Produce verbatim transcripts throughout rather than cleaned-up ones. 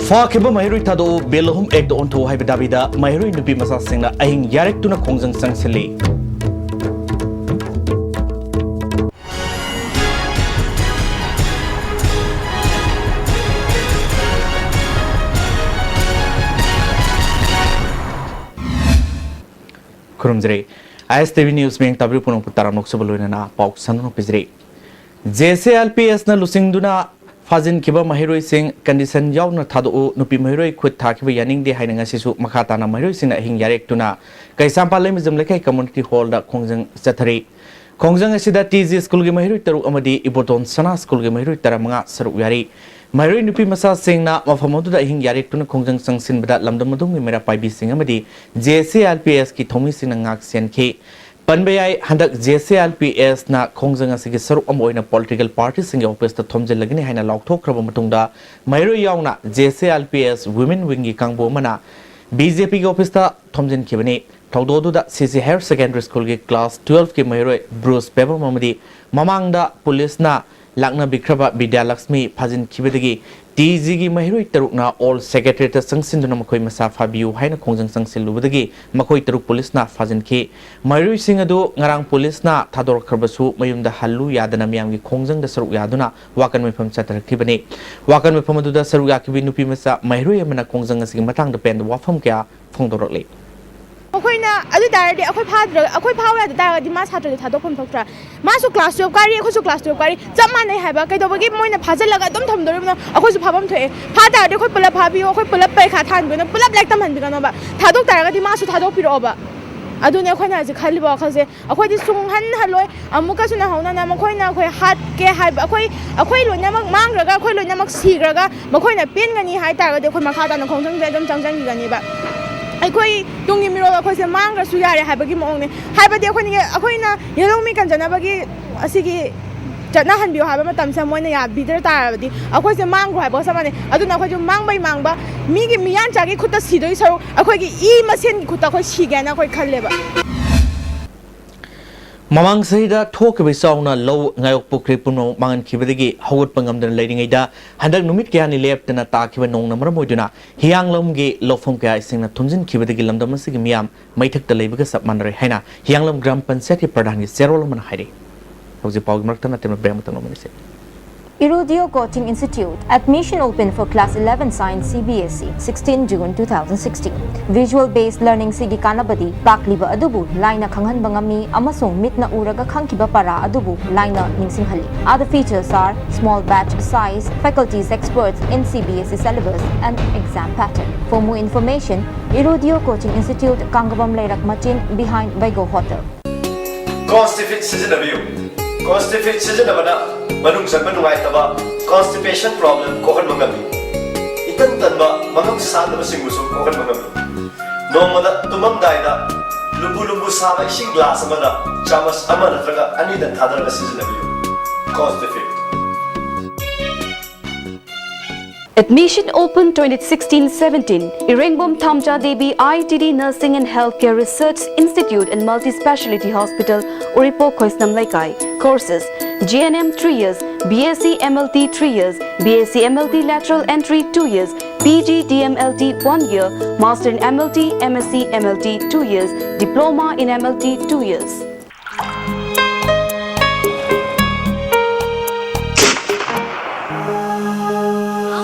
ꯐꯥꯈꯤꯕ ꯃꯍꯩꯔꯣꯏ ꯊꯥꯗꯣꯛꯎ, ꯕꯤꯜ ꯑꯍꯨꯝ ꯑꯦꯛꯇ ꯑꯣꯟꯊꯣꯛꯎ ꯍꯥꯏꯕ ꯗꯥꯕꯤꯗ ꯃꯍꯩꯔꯣꯏ ꯅꯨꯄꯤ ꯃꯆꯥꯁꯤꯡꯅ ꯑꯍꯤꯡ ꯌꯥꯔꯦꯛꯇꯨꯅ ꯈꯣꯡꯖꯪ ꯆꯪꯁꯤꯜꯂꯤ꯫ ꯈꯨꯔꯨꯝꯖꯔꯤ꯫ ꯑꯥꯏ ꯑꯦꯁ ꯇꯤ ꯚꯤ ꯅ꯭ꯌꯨꯁ ꯃꯤꯌꯦꯡ ꯇꯥꯕꯤꯔꯤꯕ ꯄꯨꯝꯅꯃꯛꯄꯨ ꯇꯔꯥꯝꯅ ꯑꯣꯛꯆꯕ ꯂꯣꯏꯅꯅ ꯄꯥꯎ ꯁꯟꯗꯣꯛꯅ ꯄꯤꯖꯔꯤ꯫ J S A L P ꯑꯦꯁꯅ ꯂꯨꯆꯤꯡꯗꯨꯅ ꯐꯥꯖꯤꯟꯈꯤꯕ ꯃꯍꯩꯔꯣꯏꯁꯤꯡ ꯀꯟꯗꯤꯁꯟ ꯌꯥꯎꯅ ꯊꯥꯗꯣꯛꯎ, ꯅꯨꯄꯤ ꯃꯍꯩꯔꯣꯏ ꯈꯨꯠ ꯊꯥꯈꯤꯕ ꯌꯥꯅꯤꯡꯗꯦ ꯍꯥꯏꯅ ꯉꯁꯤꯁꯨ ꯃꯈꯥ ꯇꯥꯅ ꯃꯍꯩꯔꯣꯏꯁꯤꯡꯅ ꯑꯍꯤꯡ ꯌꯥꯔꯦꯛꯇꯨꯅ ꯀꯩꯁꯥꯝꯄꯥꯠ ꯂꯩꯃꯖꯝ ꯂꯩꯀꯥꯏ ꯀꯝꯃ꯭ꯌꯨꯅꯤꯇꯤ ꯍꯣꯜꯗ ꯈꯣꯡꯖꯪ ꯆꯠꯊꯔꯤ꯫ ꯈꯣꯡꯖꯪ ꯑꯁꯤꯗ ꯇꯤ ꯖꯤ ꯁ꯭ꯀꯨꯜꯒꯤ ꯃꯍꯩꯔꯣꯏ ꯇꯔꯨꯛ ꯑꯃꯗꯤ ꯏꯕꯣꯇꯣꯟ ꯁꯅꯥ ꯁ꯭ꯀꯨꯜꯒꯤ ꯃꯍꯩꯔꯣꯏ ꯇꯔꯥꯃꯉꯥ ꯁꯔꯨꯛ ꯌꯥꯔꯤ꯫ ꯃꯍꯩꯔꯣꯏ ꯅꯨꯄꯤ ꯃꯆꯥꯁꯤꯡꯅ ꯃꯐꯝ ꯑꯗꯨꯗ ꯑꯍꯤꯡ ꯌꯥꯔꯦꯛꯇꯨꯅ ꯈꯣꯡꯖꯪ ꯆꯪꯁꯤꯟꯕꯗ ꯂꯝꯗꯝ ꯑꯗꯨꯒꯤ ꯃꯩꯔꯥ ꯄꯥꯏꯕꯤꯁꯤꯡ ꯑꯃꯗꯤ J S A L P ꯑꯦꯁꯀꯤ ꯊꯧꯃꯤꯁꯤꯡꯅ ꯉꯥꯛ ꯁꯦꯟꯈꯤ꯫ ꯄꯟꯕ ꯌꯥꯏ, ꯍꯟꯗꯛ J S A L P ꯑꯦꯁꯅ ꯈꯣꯡꯖꯪ ꯑꯁꯤꯒꯤ ꯁꯔꯨꯛ ꯑꯃ ꯑꯣꯏꯅ ꯄꯣꯂꯤꯇꯤꯀꯦꯜ ꯄꯥꯔꯇꯤꯁꯤꯡꯒꯤ ꯑꯣꯐꯤꯁꯇ ꯊꯣꯝꯖꯤꯜꯂꯒꯅꯤ ꯍꯥꯏꯅ ꯂꯥꯎꯊꯣꯛꯈ꯭ꯔꯕ ꯃꯇꯨꯡꯗ ꯃꯍꯩꯔꯣꯏ ꯌꯥꯎꯅ J S A L P S women ꯋꯤꯡꯒꯤ ꯀꯥꯡꯕꯨ ꯑꯃꯅ ꯕꯤ ꯖꯦ ꯄꯤꯒꯤ ꯑꯣꯐꯤꯁꯇ ꯊꯣꯝꯖꯤꯟꯈꯤꯕꯅꯤ꯫ ꯊꯧꯗꯣꯛ ꯑꯗꯨꯗ ꯁꯤ ꯁꯤ ꯍꯥꯌꯔ ꯁꯦꯀꯦꯟꯗꯔꯤ ꯁ꯭ꯀꯨꯜꯒꯤ ꯀ꯭ꯂꯥꯁ ꯇꯨꯋꯦꯜꯐꯀꯤ ꯃꯍꯩꯔꯣꯏ ꯕ꯭ꯔꯨꯁ ꯄꯦꯕꯝ ꯑꯃꯗꯤ ꯃꯃꯥꯡꯗ ꯄꯨꯂꯤꯁꯅ ꯂꯥꯛꯅꯕꯤꯈ꯭ꯔꯕ ꯕꯤꯗ꯭ꯌꯥꯂꯛꯁꯃꯤ ꯐꯥꯖꯤꯟꯈꯤꯕꯗꯒꯤ ꯇꯤ ꯖꯤꯒꯤ ꯃꯍꯩꯔꯣꯏ ꯇꯔꯨꯛꯅ ꯑꯣꯜ ꯁꯦꯀ꯭ꯔꯦꯇꯔꯤꯌꯦꯠꯇ ꯆꯪꯁꯤꯟꯗꯨꯅ ꯃꯈꯣꯏ ꯃꯁꯥ ꯐꯥꯕꯤꯌꯨ ꯍꯥꯏꯅ ꯈꯣꯡꯖꯪ ꯆꯪꯁꯤꯜꯂꯨꯕꯗꯒꯤ ꯃꯈꯣꯏ ꯇꯔꯨꯛ ꯄꯨꯂꯤꯁꯅ ꯐꯥꯖꯤꯟꯈꯤ꯫ ꯃꯍꯩꯔꯣꯏꯁꯤꯡ ꯑꯗꯨ ꯉꯔꯥꯡ ꯄꯨꯂꯤꯁꯅ ꯊꯥꯗꯣꯔꯛꯈ꯭ꯔꯕꯁꯨ ꯃꯌꯨꯝꯗ ꯍꯜꯂꯨ ꯌꯥꯗꯅ ꯃꯤꯌꯥꯝꯒꯤ ꯈꯣꯡꯖꯪꯗ ꯁꯔꯨꯛ ꯌꯥꯗꯨꯅ ꯋꯥꯀꯟ ꯃꯤꯐꯝ ꯆꯠꯊꯔꯛꯈꯤꯕꯅꯤ꯫ ꯋꯥꯀꯟ ꯃꯤꯐꯝ ꯑꯗꯨꯗ ꯁꯔꯨꯛ ꯌꯥꯈꯤꯕꯤ ꯅꯨꯄꯤ ꯃꯆꯥ ꯃꯍꯩꯔꯣꯏ ꯑꯃꯅ ꯈꯣꯡꯖꯪ ꯑꯁꯤꯒꯤ ꯃꯇꯥꯡꯗ ꯄꯦꯟꯗꯕ ꯋꯥꯐꯝ ꯀꯌꯥ ꯐꯣꯡꯗꯣꯔꯛꯂꯤ꯫ ꯃꯈꯣꯏꯅ ꯑꯗꯨ ꯇꯥꯔꯗꯤ ꯑꯩꯈꯣꯏ ꯐꯥꯗ꯭ꯔ-, ꯑꯩꯈꯣꯏ ꯐꯥꯕ ꯌꯥꯗ ꯇꯥꯔꯒꯗꯤ ꯃꯥ ꯁꯥꯇ꯭ꯔꯗꯤ ꯊꯥꯗꯣꯛꯐꯝ ꯊꯣꯛꯇ꯭ꯔꯥ? ꯃꯥꯁꯨ ꯀ꯭ꯂꯥꯁ ꯇꯨꯋꯦꯜꯐ ꯀꯥꯔꯤ, ꯑꯩꯈꯣꯏꯁꯨ ꯀ꯭ꯂꯥꯁ ꯇꯨꯋꯦꯜꯐ ꯀꯥꯔꯤ, ꯆꯞ ꯃꯥꯟꯅꯩ ꯍꯥꯏꯕ꯫ ꯀꯩꯗꯧꯕꯒꯤ ꯃꯣꯏꯅ ꯐꯥꯖꯤꯜꯂꯒ ꯑꯗꯨꯝ ꯊꯝꯗꯣꯔꯤꯕꯅꯣ? ꯑꯩꯈꯣꯏꯁꯨ ꯐꯥꯐꯝ ꯊꯣꯛꯑꯦ꯫ ꯐꯥ ꯇꯥꯔꯗꯤ ꯑꯩꯈꯣꯏ ꯄꯨꯂꯞ ꯐꯥꯕꯤꯌꯣ, ꯑꯩꯈꯣꯏ ꯄꯨꯂꯞ ꯄꯔꯤꯈꯥ ꯊꯥꯍꯟꯕꯤꯒꯅꯣꯕ꯫ ꯊꯥꯗꯣꯛ ꯇꯥꯔꯒꯗꯤ ꯃꯥꯁꯨ ꯊꯥꯗꯣꯛꯄꯤꯔꯛꯑꯣꯕ꯫ ꯑꯗꯨꯅꯦ ꯑꯩꯈꯣꯏꯅ ꯍꯧꯖꯤꯛ ꯈꯜꯂꯤꯕ ꯋꯥꯈꯜꯁꯦ꯫ ꯑꯩꯈꯣꯏꯗꯤ ꯁꯨꯡꯍꯟ ꯍꯜꯂꯣꯏ꯫ ꯑꯃꯨꯛꯀꯁꯨ ꯅꯧꯍꯧꯅꯅ ꯃꯈꯣꯏꯅ ꯑꯩꯈꯣꯏ ꯍꯥꯠꯀꯦ ꯍꯥꯏꯕ, ꯑꯩꯈꯣꯏ, ꯑꯩꯈꯣꯏ ꯂꯣꯏꯅꯃꯛ ꯃꯥꯡꯈ꯭ꯔꯒ, ꯑꯩꯈꯣꯏ ꯂꯣꯏꯅꯃꯛ ꯁꯤꯈ꯭ꯔꯒ, ꯃꯈꯣꯏꯅ ꯄꯦꯟꯒꯅꯤ ꯍꯥꯏ ꯇꯥꯔꯒꯗꯤ ꯑꯩꯈꯣꯏ ꯃꯈꯥ ꯇꯥꯅ ꯈꯣꯡꯖꯪꯁꯦ ꯑꯗꯨꯝ ꯆꯪꯁꯤꯟꯈꯤꯒꯅꯦꯕ꯫ ꯑꯩꯈꯣꯏ ꯇꯨꯡꯒꯤ ꯃꯤꯔꯣꯜ ꯑꯩꯈꯣꯏꯁꯦ ꯃꯥꯡꯈ꯭ꯔꯁꯨ ꯌꯥꯔꯦ ꯍꯥꯏꯕꯒꯤ ꯃꯑꯣꯡꯅꯦ꯫ ꯍꯥꯏꯕꯗꯤ ꯑꯩꯈꯣꯏꯅ, ꯑꯩꯈꯣꯏꯅ ꯌꯦꯜꯍꯧꯃꯤ ꯀꯟꯖꯅꯕꯒꯤ ꯑꯁꯤꯒꯤ ꯆꯠꯅꯍꯟꯕꯤꯌꯨ ꯍꯥꯏꯕ ꯃꯇꯝꯁꯤꯗ ꯃꯣꯏꯅ ꯌꯥꯕꯤꯗ꯭ꯔ ꯇꯥꯔꯕꯗꯤ ꯑꯩꯈꯣꯏꯁꯦ ꯃꯥꯡꯈ꯭ꯔꯣ ꯍꯥꯏꯕꯒ ꯆꯞ ꯃꯥꯟꯅꯩ꯫ ꯑꯗꯨꯅ ꯑꯩꯈꯣꯏꯁꯨ ꯃꯥꯡꯕꯩ ꯃꯥꯡꯕ, ꯃꯤꯒꯤ ꯃꯤꯌꯥꯟꯆꯥꯒꯤ ꯈꯨꯠꯇ ꯁꯤꯗꯣꯏ ꯁꯔꯨꯛ ꯑꯩꯈꯣꯏꯒꯤ ꯏ ꯃꯁꯦꯟꯒꯤ ꯈꯨꯠꯇ ꯑꯩꯈꯣꯏ ꯁꯤꯒꯦꯅ ꯑꯩꯈꯣꯏ ꯈꯜꯂꯦꯕ꯫ ꯃꯃꯥꯡ ꯆꯍꯤꯗ ꯊꯣꯛꯈꯤꯕ ꯏꯆꯥꯎꯅ ꯂꯧ ꯉꯥꯌꯣꯛ ꯄꯨꯈ꯭ꯔꯤ ꯄꯨꯝꯅꯃꯛ ꯃꯥꯡꯍꯟꯈꯤꯕꯗꯒꯤ ꯍꯧꯒꯠꯄ ꯉꯝꯗꯅ ꯂꯩꯔꯤꯉꯩꯗ, ꯍꯟꯗꯛ ꯅꯨꯃꯤꯠ ꯀꯌꯥꯅꯤ ꯂꯦꯞꯇꯅ ꯇꯥꯈꯤꯕ ꯅꯣꯡꯅ ꯃꯔꯝ ꯑꯣꯏꯗꯨꯅ ꯍꯤꯌꯥꯡꯂꯝꯒꯤ ꯂꯧꯐꯝ ꯀꯌꯥ ꯏꯁꯤꯡꯅ ꯊꯨꯝꯖꯤꯟꯈꯤꯕꯗꯒꯤ ꯂꯝꯗꯝ ꯑꯁꯤꯒꯤ ꯃꯤꯌꯥꯝ ꯃꯩꯊꯛꯇ ꯂꯩꯕꯒ ꯆꯞ ꯃꯥꯟꯅꯔꯦ ꯍꯥꯏꯅ ꯍꯤꯌꯥꯡꯂꯝ ꯒ꯭ꯔꯥꯝ ꯄꯟꯆꯥꯌꯠꯀꯤ ꯄ꯭ꯔꯙꯥꯟꯒꯤ ꯆꯦꯔꯣꯜ ꯑꯃꯅ ꯍꯥꯏꯔꯤ꯫ ꯍꯧꯖꯤꯛ ꯄꯥꯎꯒꯤ ꯃꯔꯛꯇ ꯅꯠꯇꯦ, ꯕ꯭ꯔꯦꯛ ꯑꯃꯇꯪ ꯂꯧꯃꯤꯟꯅꯁꯤ꯫ Irudio Coaching Institute, admission open for class eleven science C B S E, sixteen June two thousand sixteen. Visual based learning ꯁꯤꯒꯤ ꯀꯥꯟꯅꯕꯗꯤ ꯇꯥꯛꯂꯤꯕ ꯑꯗꯨꯕꯨ ꯂꯥꯏꯅ ꯈꯪꯍꯟꯕ ꯉꯝꯃꯤ ꯑꯃꯁꯨꯡ ꯃꯤꯠꯅ ꯎꯔꯒ ꯈꯪꯈꯤꯕ ꯄꯔꯥ ꯑꯗꯨꯕꯨ ꯂꯥꯏꯅ ꯅꯤꯡꯁꯤꯡꯍꯜꯂꯤ꯫ Other features are small batch size, faculties experts in C B S E syllabus and exam pattern. For more information, Irudio Coaching Institute, ꯀꯥꯡꯒꯕꯝ ꯂꯩꯔꯛ ꯃꯆꯤꯟ, behind Vaigo Hotel. Constipid ꯁꯤꯖꯤꯟꯅꯕꯤꯌꯨ꯫ Constipid ꯁꯤꯖꯤꯟꯅꯕꯅ ꯃꯅꯨꯡ ꯆꯪꯕ ꯅꯨꯡꯉꯥꯏꯇꯕ, constipation problem ꯀꯣꯛꯍꯟꯕ ꯉꯝꯃꯤ꯫ ꯏꯇꯟ ꯇꯟꯕ, ꯃꯉꯝ ꯁꯥꯟꯗꯕꯁꯤꯡꯕꯨꯁꯨ ꯀꯣꯛꯍꯟꯕ ꯉꯝꯃꯤ꯫ ꯅꯣꯡꯃꯗ ꯇꯨꯝꯃꯝꯗꯥꯏꯗ ꯂꯨꯝꯕꯨ ꯂꯨꯝꯕꯨ ꯁꯥꯕ ꯏꯁꯤꯡ ꯒ꯭ꯂꯥꯁ ꯑꯃꯗ ꯆꯥꯃꯁ ꯑꯃ ꯅꯠꯇ꯭ꯔꯒ ꯑꯅꯤꯗꯪ ꯊꯥꯗꯔꯒ ꯁꯤꯖꯤꯟꯅꯕꯤꯌꯨ꯫ Constipid꯫ Admission open twenty sixteen seventeen. Irengom Thamja Devi I T D Nursing and Healthcare Research Institute and Multi-Speciality Hospital, Uripok, Khoisnam Leikai. Courses: G N M three years, B S C M L T three years, B S C M L T lateral entry two years, P G D M L T one year, Master in M L T, M S C M L T two years, Diploma in M L T two years.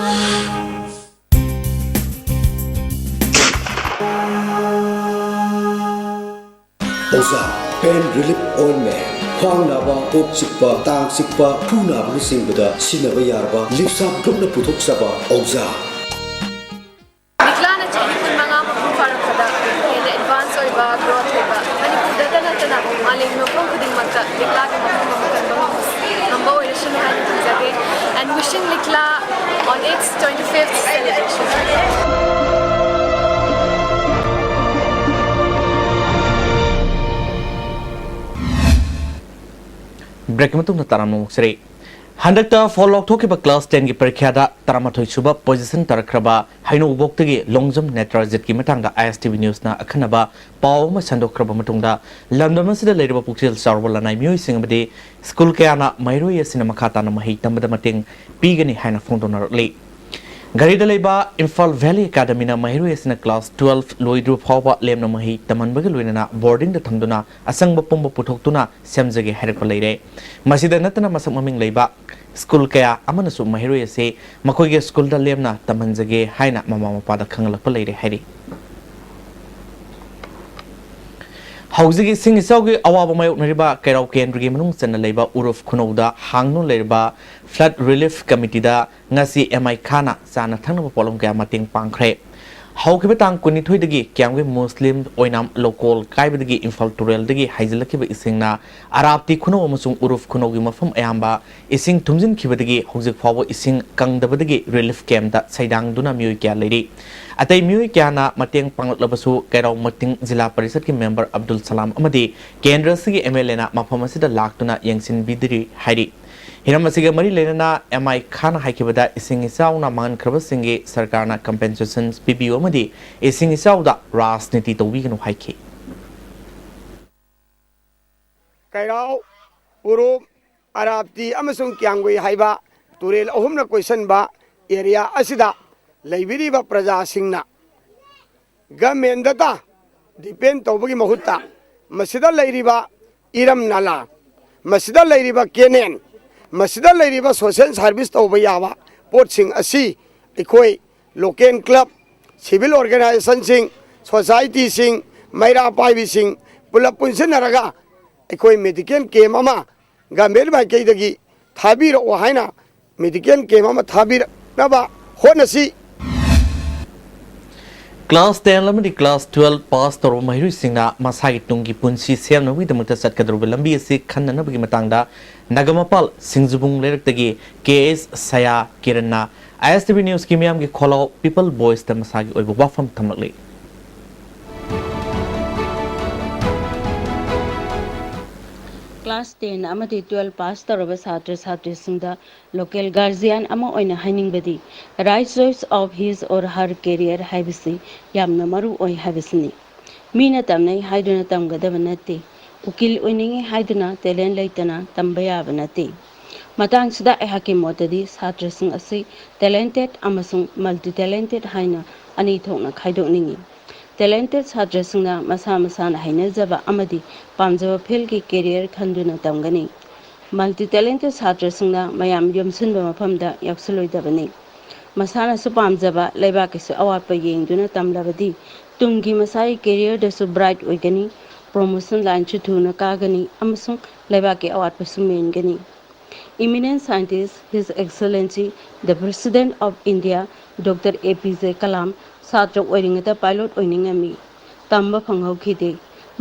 ꯑꯣꯖꯥ, pain relief ointment, ꯈ꯭ꯋꯥꯡ ꯅꯥꯕ, ꯀꯣꯛ ꯆꯤꯛꯄ, ꯇꯥꯡ ꯆꯤꯛꯄ, ꯈꯨ ꯅꯥꯕꯅꯆꯤꯡꯕꯗ ꯁꯤꯖꯤꯟꯅꯕ ꯌꯥꯔꯕ ꯂꯤꯞꯁꯥ ꯒ꯭ꯔꯨꯞꯅ ꯄꯨꯊꯣꯛꯆꯕ ꯑꯣꯖꯥ꯫ ꯂꯤꯛꯂꯥꯅ ꯆꯍꯤ ꯀꯨꯟꯃꯉꯥ ꯃꯄꯨꯡ ꯐꯥꯔꯛꯄꯗ ꯍꯦꯟꯅ advance ꯑꯣꯏꯕ, growth ꯑꯣꯏꯕ, ꯃꯅꯤꯄꯨꯔꯗꯇ ꯅꯠꯇꯅ ꯃꯥꯂꯦꯝꯒꯤ ꯃꯐꯝ ꯈꯨꯗꯤꯡꯃꯛꯇ ꯂꯤꯛꯂꯥꯒꯤ ꯃꯐꯝ ꯑꯃ ꯀꯟꯕ ꯉꯝꯕ, ꯉꯝꯕ ꯑꯣꯏꯔꯁꯅꯨ ꯍꯥꯏꯅ ꯈꯟꯖꯒꯦ꯫ And wishing ꯂꯤꯛꯂꯥ on its twenty-fifth celebration. ꯕ꯭ꯔꯦꯛꯀꯤ ꯃꯇꯨꯡꯗ ꯇꯔꯥꯝꯅ ꯑꯃꯨꯛ ꯆꯔꯤ꯫ ꯍꯟꯗꯛꯇ ꯐꯣꯜ ꯂꯥꯎꯊꯣꯛꯈꯤꯕ ꯀ꯭ꯂꯥꯁ ꯇꯦꯟꯒꯤ ꯄꯔꯤꯈ꯭ꯌꯥꯗ ꯇꯔꯥꯃꯥꯊꯣꯏ ꯁꯨꯕ ꯄꯣꯖꯤꯁꯟ ꯇꯥꯔꯛꯈ꯭ꯔꯕ ꯍꯩꯅꯧꯕꯣꯛꯇꯒꯤ ꯂꯣꯡꯖꯝ ꯅꯦꯇ꯭ꯔꯥꯖꯤꯠꯀꯤ ꯃꯇꯥꯡꯗ ISTV ꯅ꯭ꯌꯨꯁꯅ ꯑꯈꯟꯅꯕ ꯄꯥꯎ ꯑꯃ ꯁꯟꯗꯣꯛꯈ꯭ꯔꯕ ꯃꯇꯨꯡꯗ, ꯂꯝꯗꯝ ꯑꯁꯤꯗ ꯂꯩꯔꯤꯕ ꯄꯨꯛꯆꯦꯜ ꯆꯥꯎꯔꯕ ꯂꯅꯥꯏ ꯃꯤꯑꯣꯏꯁꯤꯡ ꯑꯃꯗꯤ ꯁ꯭ꯀꯨꯜ ꯀꯌꯥꯅ ꯃꯍꯩꯔꯣꯏ ꯑꯁꯤꯅ ꯃꯈꯥ ꯇꯥꯅ ꯃꯍꯩ ꯇꯝꯕꯗ ꯃꯇꯦꯡ ꯄꯤꯒꯅꯤ ꯍꯥꯏꯅ ꯐꯣꯡꯗꯣꯛꯅꯔꯛꯂꯤ꯫ ꯘꯔꯤꯗ ꯂꯩꯕ ꯏꯝꯐꯥꯜ ꯚꯦꯂꯤ ꯑꯦꯀꯥꯗꯃꯤꯅ ꯃꯍꯩꯔꯣꯏ ꯑꯁꯤꯅ ꯀ꯭ꯂꯥꯁ ꯇꯨꯋꯦꯜꯐ ꯂꯣꯏꯗ꯭ꯔꯤꯕ ꯐꯥꯎꯕ ꯂꯦꯝꯅ ꯃꯍꯩ ꯇꯝꯍꯟꯕꯒ ꯂꯣꯏꯅꯅ ꯕꯣꯔꯗꯤꯡꯗ ꯊꯝꯗꯨꯅ ꯑꯁꯪꯕ ꯄꯨꯝꯕ ꯄꯨꯊꯣꯛꯇꯨꯅ ꯁꯦꯝꯖꯒꯦ ꯍꯥꯏꯔꯛꯄ ꯂꯩꯔꯦ꯫ ꯃꯁꯤꯗ ꯅꯠꯇꯅ ꯃꯁꯛ ꯃꯃꯤꯡ ꯂꯩꯕ ꯁ꯭ꯀꯨꯜ ꯀꯌꯥ ꯑꯃꯅꯁꯨ ꯃꯍꯩꯔꯣꯏ ꯑꯁꯤ ꯃꯈꯣꯏꯒꯤ ꯁ꯭ꯀꯨꯜꯗ ꯂꯦꯝꯅ ꯇꯝꯍꯟꯖꯒꯦ ꯍꯥꯏꯅ ꯃꯃꯥ ꯃꯄꯥꯗ ꯈꯪꯍꯜꯂꯛꯄ ꯂꯩꯔꯦ ꯍꯥꯏꯔꯤ꯫ ꯍꯧꯖꯤꯛ ꯏꯁꯤꯡ ꯏꯆꯥꯎꯒꯤ ꯑꯋꯥꯕ ꯃꯥꯌꯣꯛꯅꯔꯤꯕ ꯀꯩꯔꯥꯎ ꯀꯦꯟꯗ꯭ꯔꯒꯤ ꯃꯅꯨꯡ ꯆꯟꯅ ꯂꯩꯕ ꯎꯔꯨꯐ ꯈꯨꯅꯧꯗ ꯍꯥꯡꯗꯨꯅ ꯂꯩꯔꯤꯕ ꯐ꯭ꯂꯠ ꯔꯤꯂꯤꯐ ꯀꯃꯤꯇꯤꯗ ꯉꯁꯤ MI ꯈꯥꯟꯅ ꯆꯥꯅ ꯊꯛꯅꯕ ꯄꯣꯠꯂꯝ ꯀꯌꯥ ꯃꯇꯦꯡ ꯄꯥꯡꯈ꯭ꯔꯦ꯫ ꯍꯧꯈꯤꯕ ꯇꯥꯡ ꯀꯨꯟꯅꯤꯊꯣꯏꯗꯒꯤ ꯀꯤꯌꯥꯝꯒꯩ ꯃꯨꯁꯂꯤꯝ ꯑꯣꯏꯅꯥꯝ ꯂꯧꯀꯣꯜ ꯀꯥꯏꯕꯗꯒꯤ ꯏꯝꯐꯥꯜ ꯇꯨꯔꯦꯜꯗꯒꯤ ꯍꯩꯖꯤꯜꯂꯛꯈꯤꯕ ꯏꯁꯤꯡꯅ ꯑꯔꯥꯞꯇꯤ ꯈꯨꯅꯧ ꯑꯃꯁꯨꯡ ꯎꯔꯨꯐ ꯈꯨꯅꯧꯒꯤ ꯃꯐꯝ ꯑꯌꯥꯝꯕ ꯏꯁꯤꯡ ꯊꯨꯝꯖꯤꯟꯈꯤꯕꯗꯒꯤ ꯍꯧꯖꯤꯛ ꯐꯥꯎꯕ ꯏꯁꯤꯡ ꯀꯪꯗꯕꯗꯒꯤ ꯔꯤꯂꯤꯐ ꯀꯦꯝꯞꯇ ꯁꯩꯗꯥꯡꯗꯨꯅ ꯃꯤꯑꯣꯏ ꯀꯌꯥ ꯂꯩꯔꯤ꯫ ꯑꯇꯩ ꯃꯤꯑꯣꯏ ꯀꯌꯥꯅ ꯃꯇꯦꯡ ꯄꯥꯡꯂꯛꯂꯕꯁꯨ, ꯀꯩꯔꯥꯎ ꯃꯇꯤꯡ ꯖꯤꯂꯥ ꯄꯔꯤꯁꯠꯀꯤ ꯃꯦꯝꯕꯔ ꯑꯕꯗꯨꯜ ꯁꯂꯥꯝ ꯑꯃꯗꯤ ꯀꯦꯟꯗ꯭ꯔ ꯑꯁꯤꯒꯤ MLAꯅ ꯃꯐꯝ ꯑꯁꯤꯗ ꯂꯥꯛꯇꯨꯅ ꯌꯦꯡꯁꯤꯟꯕꯤꯗ꯭ꯔꯤ ꯍꯥꯏꯔꯤ꯫ ꯍꯤꯔꯝ ꯑꯁꯤꯒ ꯃꯔꯤ ꯂꯩꯅꯅ MI ꯈꯥꯟꯅ ꯍꯥꯏꯈꯤꯕꯗ, ꯏꯁꯤꯡ ꯏꯆꯥꯎꯅ ꯃꯥꯡꯍꯟꯈ꯭ꯔꯕꯁꯤꯡꯒꯤ ꯁꯔꯀꯥꯔꯅ compensation ꯄꯤꯕꯤꯌꯨ ꯑꯃꯗꯤ ꯏꯁꯤꯡ ꯏꯆꯥꯎꯗ ꯔꯥꯖꯅꯤꯇꯤ ꯇꯧꯕꯤꯒꯅꯨ ꯍꯥꯏꯈꯤ꯫ ꯀꯩꯔꯥꯎ, ꯎꯔꯨꯞ, ꯑꯔꯥꯞꯇꯤ ꯑꯃꯁꯨꯡ ꯀ꯭ꯌꯥꯝꯒꯨꯏ ꯍꯥꯏꯕ ꯇꯨꯔꯦꯜ ꯑꯍꯨꯝꯅ ꯀꯣꯏꯁꯟꯕ ꯑꯦꯔꯤꯌꯥ ꯑꯁꯤꯗ ꯂꯩꯕꯤꯔꯤꯕ ꯄ꯭ꯔꯖꯥꯁꯤꯡꯅ ꯒꯃꯦꯟꯗꯇ ꯗꯤꯄꯦꯟ ꯇꯧꯕꯒꯤ ꯃꯍꯨꯠꯇ ꯃꯁꯤꯗ ꯂꯩꯔꯤꯕ ꯏꯔꯝ ꯅꯂꯥ, ꯃꯁꯤꯗ ꯂꯩꯔꯤꯕ ꯀꯦꯅꯦꯟ, ꯃꯁꯤꯗ ꯂꯩꯔꯤꯕ ꯁꯣꯁꯦꯜ ꯁꯥꯔꯚꯤꯁ ꯇꯧꯕ ꯌꯥꯕ ꯄꯣꯠꯁꯤꯡ ꯑꯁꯤ ꯑꯩꯈꯣꯏ ꯂꯣꯀꯦꯜ ꯀ꯭ꯂꯕ, ꯁꯤꯚꯤꯜ ꯑꯣꯔꯒꯅꯥꯏꯖꯦꯁꯟꯁꯤꯡ, ꯁꯣꯁꯥꯏꯇꯤꯁꯤꯡ, ꯃꯩꯔꯥ ꯄꯥꯏꯕꯤꯁꯤꯡ ꯄꯨꯂꯞ ꯄꯨꯟꯁꯤꯟꯅꯔꯒ ꯑꯩꯈꯣꯏ ꯃꯦꯗꯤꯀꯦꯜ ꯀꯦꯝꯞ ꯑꯃ ꯒꯃꯦꯟ ꯃꯥꯏꯀꯩꯗꯒꯤ ꯊꯥꯕꯤꯔꯛꯑꯣ ꯍꯥꯏꯅ ꯃꯦꯗꯤꯀꯦꯜ ꯀꯦꯝꯞ ꯑꯃ ꯊꯥꯕꯤꯔꯛꯅꯕ ꯍꯣꯠꯅꯁꯤ꯫ ꯀ꯭ꯂꯥꯁ ꯇꯦꯟ ꯑꯃꯗꯤ ꯀ꯭ꯂꯥꯁ ꯇꯨꯋꯦꯜꯐ ꯄꯥꯁ ꯇꯧꯔꯕ ꯃꯍꯩꯔꯣꯏꯁꯤꯡꯅ ꯃꯁꯥꯒꯤ ꯇꯨꯡꯒꯤ ꯄꯨꯟꯁꯤ ꯁꯦꯝꯅꯕꯒꯤꯗꯃꯛꯇ ꯆꯠꯀꯗꯧꯔꯤꯕ ꯂꯝꯕꯤ ꯑꯁꯤ ꯈꯟꯅꯅꯕꯒꯤ ꯃꯇꯥꯡꯗ ꯅꯒꯥꯃꯄꯥꯜ ꯁꯤꯡꯖꯨꯕꯨꯡ ꯂꯩꯔꯛꯇꯒꯤ ꯀꯦ ꯑꯦꯁ ꯁꯌꯥ ꯀꯤꯔꯟꯅ ISTV ꯅ꯭ꯌꯨꯁꯀꯤ ꯃꯤꯌꯥꯝꯒꯤ ꯈꯣꯜꯂꯥꯎ ꯄꯤꯄꯜ ꯚꯣꯏꯁꯇ ꯃꯁꯥꯒꯤ ꯑꯣꯏꯕ ꯋꯥꯐꯝ ꯊꯝꯂꯛꯂꯤ꯫ ꯀ꯭ꯂꯥꯁ ꯇꯦꯟ ꯑꯃꯗꯤ ꯇꯨꯋꯦꯜꯐ ꯄꯥꯁ ꯇꯧꯔꯕ ꯁꯥꯇ꯭ꯔ ꯁꯥꯇ꯭ꯔꯤꯁꯤꯡꯗ ꯂꯣꯀꯦꯜ ꯒꯥꯔꯖꯤꯌꯥꯟ ꯑꯃ ꯑꯣꯏꯅ ꯍꯥꯏꯅꯤꯡꯕꯗꯤ, right choice of his or her career ꯍꯥꯏꯕꯁꯤ ꯌꯥꯝꯅ ꯃꯔꯨ ꯑꯣꯏ ꯍꯥꯏꯕꯁꯤꯅꯤ꯫ ꯃꯤꯅ ꯇꯝꯅꯩ ꯍꯥꯏꯗꯨꯅ ꯇꯝꯒꯗꯕ ꯅꯠꯇꯦ꯫ ꯎꯀꯤꯜ ꯑꯣꯏꯅꯤꯡꯏ ꯍꯥꯏꯗꯨꯅ ꯇꯦꯂꯦꯟ ꯂꯩꯇꯅ ꯇꯝꯕ ꯌꯥꯕ ꯅꯠꯇꯦ꯫ ꯃꯇꯥꯡꯁꯤꯗ ꯑꯩꯍꯥꯛꯀꯤ ꯃꯣꯠꯇꯗꯤ ꯁꯥꯇ꯭ꯔꯁꯤꯡ ꯑꯁꯤ ꯇꯦꯂꯦꯟꯇꯦꯠ ꯑꯃꯁꯨꯡ ꯃꯜꯇꯤ ꯇꯦꯂꯦꯟꯇꯦꯠ ꯍꯥꯏꯅ ꯑꯅꯤ ꯊꯣꯛꯅ ꯈꯥꯏꯗꯣꯛꯅꯤꯡꯏ꯫ ꯇꯦꯂꯦꯟꯇꯦꯠ ꯁꯥꯇ꯭ꯔꯁꯤꯡꯅ ꯃꯁꯥ ꯃꯁꯥꯅ ꯍꯩꯅꯖꯕ ꯑꯃꯗꯤ ꯄꯥꯝꯖꯕ ꯐꯤꯜꯒꯤ ꯀꯦꯔꯤꯌꯔ ꯈꯟꯗꯨꯅ ꯇꯝꯒꯅꯤ꯫ ꯃꯜꯇꯤ ꯇꯦꯂꯦꯟꯇꯦꯠ ꯁꯥꯇ꯭ꯔꯁꯤꯡꯅ ꯃꯌꯥꯝ ꯌꯣꯝꯁꯤꯟꯕ ꯃꯐꯝꯗ ꯌꯥꯎꯁꯤꯜꯂꯣꯏꯗꯕꯅꯤ꯫ ꯃꯁꯥꯅꯁꯨ ꯄꯥꯝꯖꯕ, ꯂꯩꯕꯥꯛꯀꯤꯁꯨ ꯑꯋꯥꯠꯄ ꯌꯦꯡꯗꯨꯅ ꯇꯝꯂꯕꯗꯤ ꯇꯨꯡꯒꯤ ꯃꯁꯥꯒꯤ ꯀꯦꯔꯤꯌꯔꯗꯁꯨ ꯕ꯭ꯔꯥꯏꯠ ꯑꯣꯏꯒꯅꯤ, ꯄ꯭ꯔꯣꯃꯣꯁꯟ ꯂꯥꯏꯟꯁꯨ ꯊꯨꯅ ꯀꯥꯒꯅꯤ ꯑꯃꯁꯨꯡ ꯂꯩꯕꯥꯛꯀꯤ ꯑꯋꯥꯠꯄꯁꯨ ꯃꯦꯟꯒꯅꯤ꯫ Eminent scientist, His Excellency, the President of India, Doctor A P J Kalam, ꯁꯥꯇ꯭ꯔ ꯑꯣꯏꯔꯤꯉꯩꯗ ꯄꯥꯏꯂꯣꯠ ꯑꯣꯏꯅꯤꯡꯉꯝꯃꯤ꯫ ꯇꯝꯕ ꯐꯪꯍꯧꯈꯤꯗꯦ꯫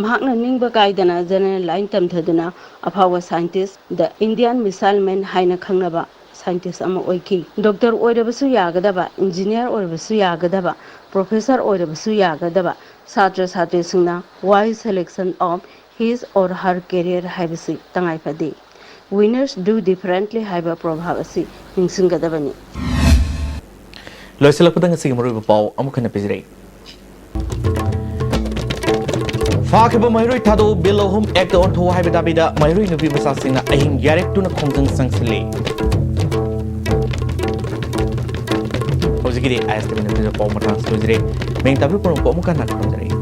ꯃꯍꯥꯛꯅ ꯅꯤꯡꯕ ꯀꯥꯏꯗꯅ ꯖꯦꯅꯔꯦꯜ ꯂꯥꯏꯟ ꯇꯝꯊꯗꯨꯅ ꯑꯐꯥꯎꯕ ꯁꯥꯏꯟꯇꯤꯁ, ꯗ ꯏꯟꯗꯤꯌꯥꯟ ꯃꯤꯁꯥꯏꯜ ꯃꯦꯟ ꯍꯥꯏꯅ ꯈꯪꯅꯕ ꯁꯥꯏꯟꯇꯤꯁ ꯑꯃ ꯑꯣꯏꯈꯤ꯫ ꯗꯣꯛꯇꯔ ꯑꯣꯏꯔꯕꯁꯨ ꯌꯥꯒꯗꯕ, ꯏꯟꯖꯤꯅꯤꯌꯥꯔ ꯑꯣꯏꯔꯕꯁꯨ ꯌꯥꯒꯗꯕ, ꯄ꯭ꯔꯣꯐꯦꯁꯔ ꯑꯣꯏꯔꯕꯁꯨ ꯌꯥꯒꯗꯕ ꯁꯥꯇ꯭ꯔ ꯁꯥꯇ꯭ꯔꯤꯁꯤꯡꯅ wise selection of his or her career ꯍꯥꯏꯕꯁꯤ ꯇꯉꯥꯏ ꯐꯗꯦ꯫ Winners do differently ꯍꯥꯏꯕ ꯄ꯭ꯔꯣꯚꯥꯕ ꯑꯁꯤ ꯅꯤꯡꯁꯤꯡꯒꯗꯕꯅꯤ꯫ ꯂꯣꯏꯁꯤꯜꯂꯛꯄꯗ ꯉꯁꯤꯒꯤ ꯃꯔꯨꯑꯣꯏꯕ ꯄꯥꯎ ꯑꯃꯨꯛ ꯍꯟꯅ ꯄꯤꯖꯔꯛꯏ꯫ ꯐꯥꯈꯤꯕ ꯃꯍꯩꯔꯣꯏ ꯊꯥꯗꯣꯛꯎ, ꯕꯤꯜ ꯑꯍꯨꯝ ꯑꯦꯛꯇ ꯑꯣꯟꯊꯣꯛꯎ ꯍꯥꯏꯕ ꯗꯥꯕꯤꯗ ꯃꯍꯩꯔꯣꯏ ꯅꯨꯄꯤ ꯃꯆꯥꯁꯤꯡꯅ ꯑꯍꯤꯡ ꯌꯥꯔꯦꯛꯇꯨꯅ ꯈꯣꯡꯖꯪ ꯆꯪꯁꯤꯜꯂꯤ꯫ ꯍꯧꯖꯤꯛꯀꯤꯗꯤ ꯑꯥꯏ ꯑꯦꯁ ꯇꯤ ꯚꯤꯅ ꯄꯤꯖꯕ ꯄꯥꯎ ꯃꯇꯥꯡꯁꯤ ꯂꯣꯏꯖꯔꯦ꯫ ꯃꯌꯦꯛ ꯇꯥꯕꯤꯕ ꯄꯨꯝꯅꯃꯛꯄꯨ ꯑꯃꯨꯛꯀ ꯍꯟꯅ ꯈꯨꯔꯨꯝꯖꯔꯤ꯫